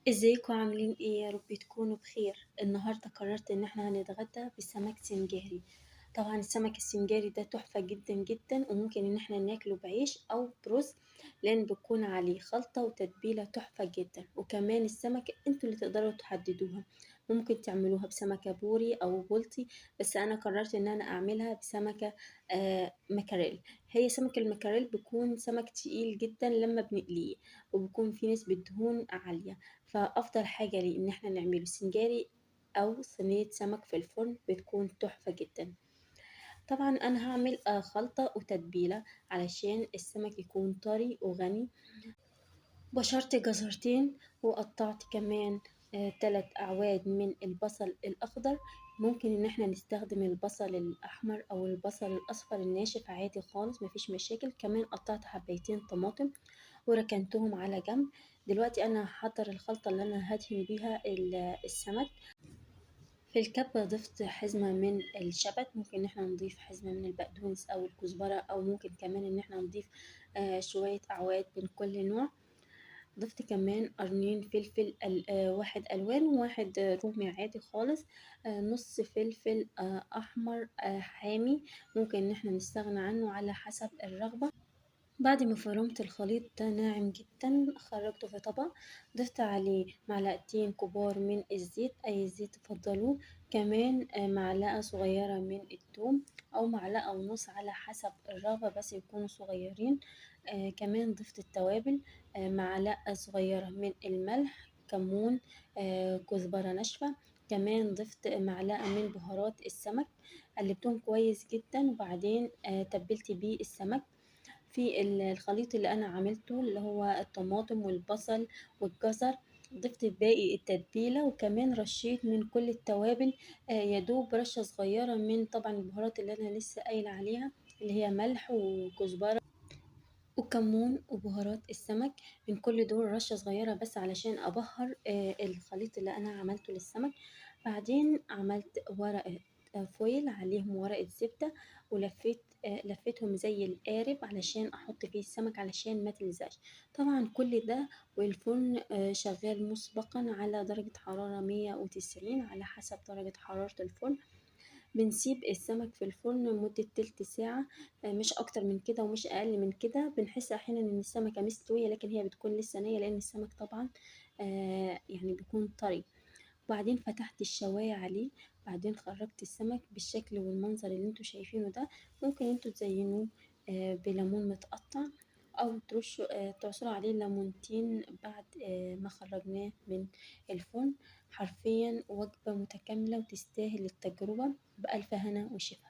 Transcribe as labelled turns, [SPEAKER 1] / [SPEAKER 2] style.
[SPEAKER 1] ازيكم عاملين ايه؟ يا رب تكونوا بخير. النهارده قررت ان احنا هنتغدى بسمك سنجاري. طبعا السمك السنجاري ده تحفة جدا جدا، وممكن ان احنا ناكله بعيش او برز لان بيكون عليه خلطه وتتبيله تحفة جدا. وكمان السمك انتوا اللي تقدروا تحددوها، ممكن تعملوها بسمكه بوري او بلطي، بس انا قررت ان انا اعملها بسمكه مكاريل. هي سمك المكاريل بيكون سمك تقيل جدا لما بنقليه، وبيكون فيه نسبه دهون عالية، فافضل حاجة ليه ان احنا نعمله سنجاري او صينية سمك في الفرن، بتكون تحفة جدا. طبعا انا هعمل خلطه وتتبيله علشان السمك يكون طري وغني. بشرت جزرتين، وقطعت كمان 3 اعواد من البصل الاخضر. ممكن ان احنا نستخدم البصل الاحمر او البصل الاصفر الناشف عادي خالص، مفيش مشاكل. كمان قطعت حبايتين طماطم وركنتهم على جنب. دلوقتي انا هحضر الخلطة اللي انا هدهن بيها السمك. في الكبة ضفت حزمة من الشبت، ممكن ان احنا نضيف حزمة من البقدونس او الكزبرة، او ممكن كمان ان احنا نضيف شوية اعواد من كل نوع. ضفت كمان قرنين فلفل، واحد الوان وواحد رومي عادي خالص، نص فلفل احمر حامي، ممكن ان احنا نستغنى عنه على حسب الرغبة. بعد ما فرمت الخليط ده ناعم جدا، خرجته في طبق، ضفت عليه معلقتين كبار من الزيت، اي زيت تفضلوه، كمان معلقة صغيرة من الثوم او معلقة ونص على حسب الرغبة، بس يكونوا صغيرين. كمان ضفت التوابل، معلقة صغيرة من الملح، كمون، كزبرة ناشفة، كمان ضفت معلقة من بهارات السمك. قلبتهم كويس جدا، وبعدين تبلت بيه السمك في الخليط اللي انا عملته اللي هو الطماطم والبصل والجزر. ضفت باقي التتبيله، وكمان رشيت من كل التوابل، يدوب رشه صغيرة من طبعا البهارات اللي انا لسه قايله عليها، اللي هي ملح وكزبره وكمون وبهارات السمك. من كل دول رشه صغيرة بس علشان ابهر الخليط اللي انا عملته للسمك. بعدين عملت ورقة فويل عليهم ورقة زبدة، ولفيت لفيتهم زي القارب علشان احط فيه السمك علشان ما تلزقش. طبعا كل ده والفرن شغال مسبقا على درجة حرارة 190 على حسب درجة حرارة الفرن. بنسيب السمك في الفرن لمدة تلت ساعة، مش اكتر من كده ومش اقل من كده. بنحس احيانا ان السمكة مستوية، لكن هي بتكون لسه نية، لان السمك طبعا بيكون طري. وبعدين فتحت الشواية عليه، بعدين خرجت السمك بالشكل والمنظر اللي انتوا شايفينه ده. ممكن انتوا تزينوه بليمون متقطع، او تعصروا عليه ليمونتين بعد ما خرجناه من الفرن. حرفيا وجبة متكاملة وتستاهل التجربة. بألف هنا وشفا.